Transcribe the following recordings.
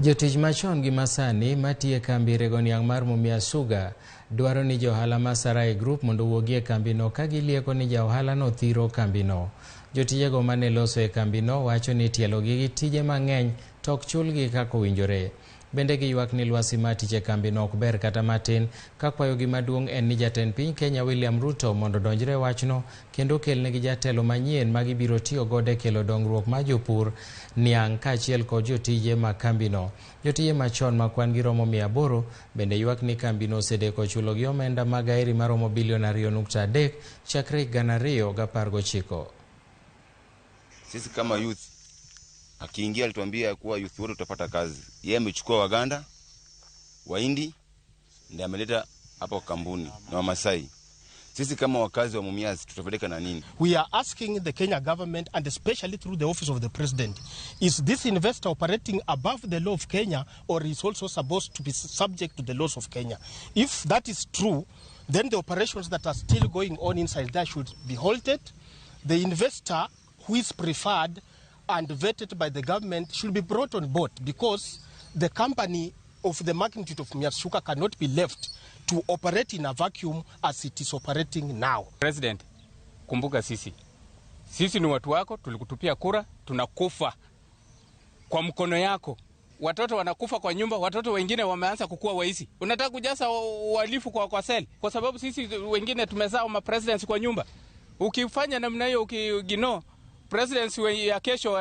Jotich machon gi masani matiyo e kambi rego niang' mar Mumias Sugar dwaro ni johala mar Sarai Group mondo owuogi e kambino ka gilieko ni ja ohalano thiro kambino. Jotijego mane loso e kambino wacho ni itielogi gi tije mang'eny to ok chulgi kaka owinjore. Bende giywak ni lwasi mar tich e kambino ok ber kata matin ka kwayogi maduong' en ni jatend piny Kenya William Ruto mondo odonjre e wachno kendo okelnegi jatelo manyien ma gibiro tiyo godo e kelo dongruok mar jopur, niang' kaachiel kod jotije mag kambino. Jotije machon ma kwan gi romo 800 bende ywak ni kambino osedeko chulogi omenda mag aeri maromo bilion 2.3 chakre 2019. Sisi kama youth, akiingia alituambia kuwa youth wote tutapata kazi. Yeye amechukua Waganda, Wahindi ndiye ameleta hapa kampuni na Wamasai. Sisi kama wakazi wa Mumias tutapeleka na nini? We are asking the Kenya government, and especially through the office of the president, is this investor operating above the law of Kenya or is also supposed to be subject to the laws of Kenya? If that is true, then the operations that are still going on inside there should be halted. The investor who is preferred and vetted by the government should be brought on board, because the company of the magnitude of Mumias Sugar cannot be left to operate in a vacuum as it is operating now. President, kumbuka sisi ni watu wako, tulikutupia kura, tunakufa kwa mkono yako. Watoto wanakufa kwa nyumba, watoto wengine wameanza kukua waizi. Unataka kujaza uhalifu kwa cell, kwa sababu sisi wengine tumezaa ma presidents kwa nyumba. Ukifanya namna hiyo, ukiignore presidency ya kesho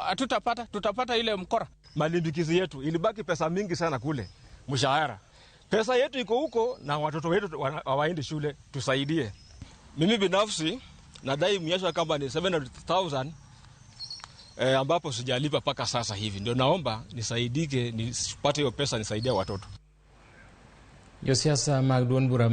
hatutapata, tutapata ile mkora. Malimbikizi yetu ilibaki pesa mingi sana kule mshahara. Pesa yetu iko huko na watoto wetu hawaendi shule, tusaidie. Mimi binafsi nadai Mumias kama ni 700,000 ambapo sijalipa mpaka sasa hivi. Ndio naomba nisaidike, nipate hiyo pesa nisaidie watoto. Josiasa mag duond bura